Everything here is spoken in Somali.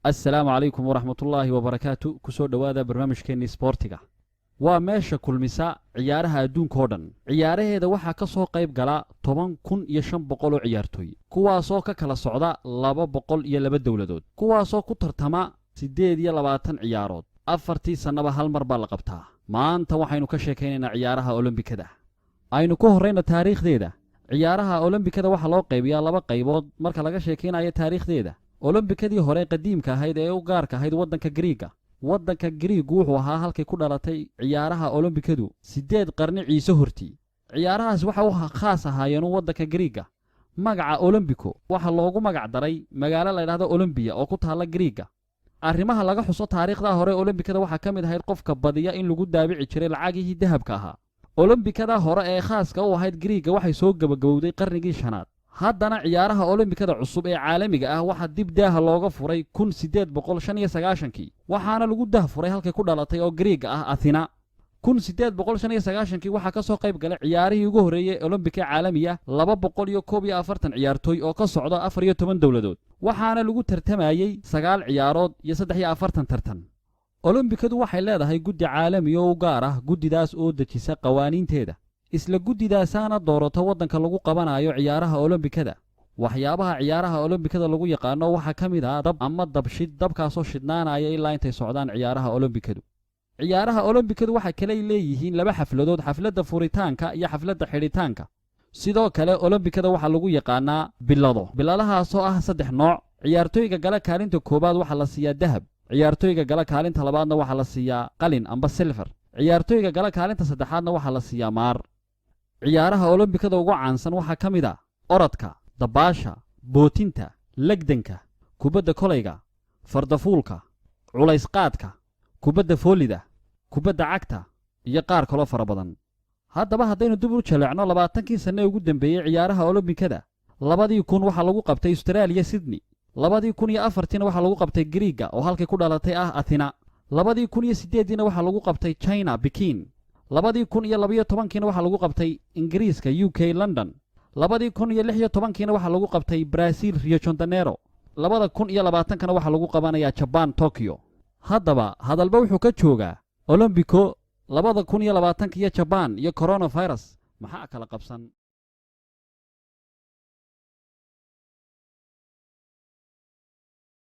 Assalaamu calaykum waraxmatullaahi wabarakaatu. Kusoo dhowaada barnaamijkeennii sboortiga. Waa meesha kulmisa ciyaaraha adduunka oo dhan. Ciyaaraheeda waxaa ka soo qayb gala 10,500 oo ciyaartooy, kuwaasoo ka kala socda 202 dowladood, kuwaasoo ku tartama 28 ciyaarood. 4tii sannaba hal mar baa la qabtaa. Maanta waxaynu ka sheekaynaynaa ciyaaraha olombikada. Aynu ku horrayna taariikhdeeda. Ciyaaraha olombikada waxaa loo qaybiyaa laba qaybood marka laga sheekaynayo taariikhdeeda. Olombikadii hore qadiimka ahayd ee u gaarka ahayd waddanka Gariiga. Waddanka Gariigu wuxuu ahaa halkay ku dhalatay ciyaaraha olombikadu 8 qarni Ciise hortii. Ciyaarahaas waxa u khaas ahaayeen waddanka Gariiga. Magaca olombiko waxaa loogu magac daray magaalo la ydhahdo Olombiya oo ku taalla Gariiga. Arrimaha laga xuso taariikhdaa hore olombikada waxaa ka mid ahayd qofka badiya in lagu daabici jiray lacagihii dahabka ahaa. Olombikada hore ee khaaska u ahayd Gariiga waxay soo gebagabowday qarnigii shanaad. Haddana ciyaaraha olombikada cusub ee caalamiga ah waxaa dib daaha looga furay 1895-kii, waxaana lagu dah furay halkay ku dhalatay oo Gariiga ah, Athina. 1895-kii waxaa ka soo qayb galay ciyaarihii ugu horreeyey olombika caalamiya 241 ciyaartooy oo ka socda 14 dowladood, waxaana lagu tartamayey 9 ciyaarood iyo 43 tartan. Olombikadu waxay leedahay guddi caalami oo u gaar ah, guddidaas oo dejisa qawaaniinteeda. Isla guddidaasaana doorato waddanka lagu qabanayo ciyaaraha olombikada. Waxyaabaha ciyaaraha olombikada lagu yaqaano waxaa ka mid ah dab ama dabshid, dabkaasoo shidhnaanaya ilaa intay socdaan ciyaaraha olombikadu. Ciyaaraha olombikadu waxay kaley leeyihiin laba xafladood: xafladda furitaanka iyo xafladda xidhitaanka. Sidoo kale olombikada waxaa lagu yaqaanaa bilado, biladahaasoo ah saddex nooc. Ciyaartooyga gala kaalinta koowaad waxaa la siiyaa dahab, ciyaartooyga gala kaalinta labaadna waxaa la siiyaa qalin amba silver, ciyaartooyga gala kaalinta saddexaadna waxaa la siiyaa maar. Ciyaaraha olombikada ugu caansan waxaa ka mid ah orodka, dabaasha, bootinta, legdanka, kubadda kolayga, fardafuulka, culaysqaadka, kubadda foolida, kubadda cagta iyo qaar kaloo fara badan. Haddaba haddaynu dib u jaleecno 20kii sanne ugu dambeeyey ciyaaraha olombikada, 2000 waxaa lagu qabtay Austraaliya, Sydney. 2004-tiina waxaa lagu qabtay Gariiga oo halkay ku dhalatay ah, Athina. 2008-diina waxaa lagu qabtay China, Bikin. 2012-kiina waxaa lagu qabtay Ingiriiska, UK, London. 2016-kiina waxaa lagu qabtay Brazil, Rio Janeiro. 2020-kana waxaa lagu qabanayaa Jabaan, Tokyo. Haddaba hadalba wuxuu ka joogaa olombiko 2020-ka iyo Jabaan iyo coronavirus maxaa kala qabsan?